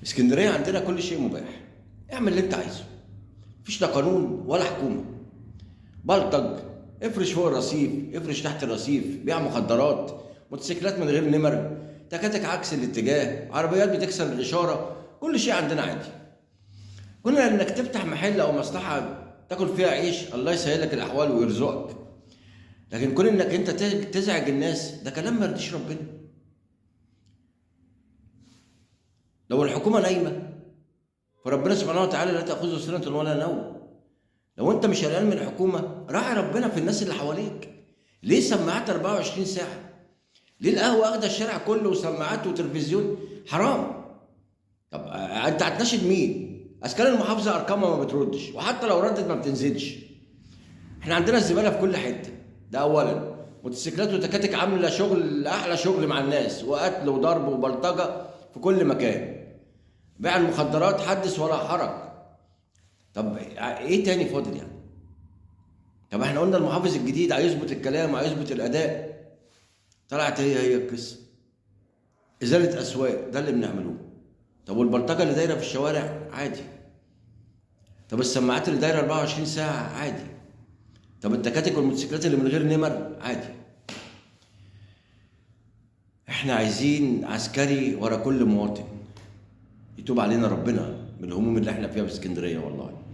اسكندرية عندنا كل شيء مباح، اعمل اللي انت عايزه، مفيش لا قانون ولا حكومة. بلطج، افرش فوق الرصيف، افرش تحت الرصيف، بيع مخدرات، موتوسيكلات من غير نمر، تكاتك عكس الاتجاه، عربيات بتكسر الاشارة، كل شيء عندنا عادي. كنا انك تفتح محل او مصلحة تاكل فيها عيش، الله يسهل لك الاحوال ويرزقك، لكن كون انك انت تزعج الناس ده كلام ما يرضيش ربنا. لو الحكومة نايمة فربنا سبحانه وتعالى لا تاخذه سنة ولا نوم. لو انت مش قلقان من الحكومة راعي ربنا في الناس اللي حواليك. ليه سماعات 24 ساعة؟ ليه القهوة اخده الشارع كله وسماعات وتلفزيون؟ حرام. طب انت هتناشد مين؟ اسكان المحافظة ارقامها ما بتردش، وحتى لو ردت ما بتنزلش. احنا عندنا الزبالة في كل حتة، ده اولا. موتوسيكلات وتكاتك عامله شغل احلى شغل مع الناس، وقتل وضرب وبلطجه في كل مكان. بيع المخدرات حدث ولا حرج. طب ايه تاني فاضل يعني؟ طب احنا قلنا المحافظ الجديد هيظبط الكلام وهيظبط الاداء، طلعت هي هي القصة. ازالة اسواق ده اللي بنعملوه. طب والبلطجه اللي دايرة في الشوارع عادي. طب السماعات اللي دايرة 24 ساعة عادي. طب التكاتك والموتوسيكلات اللي من غير نمر عادي. احنا عايزين عسكري ورا كل مواطن. يتوب علينا ربنا من الهموم اللي احنا فيها في اسكندرية والله.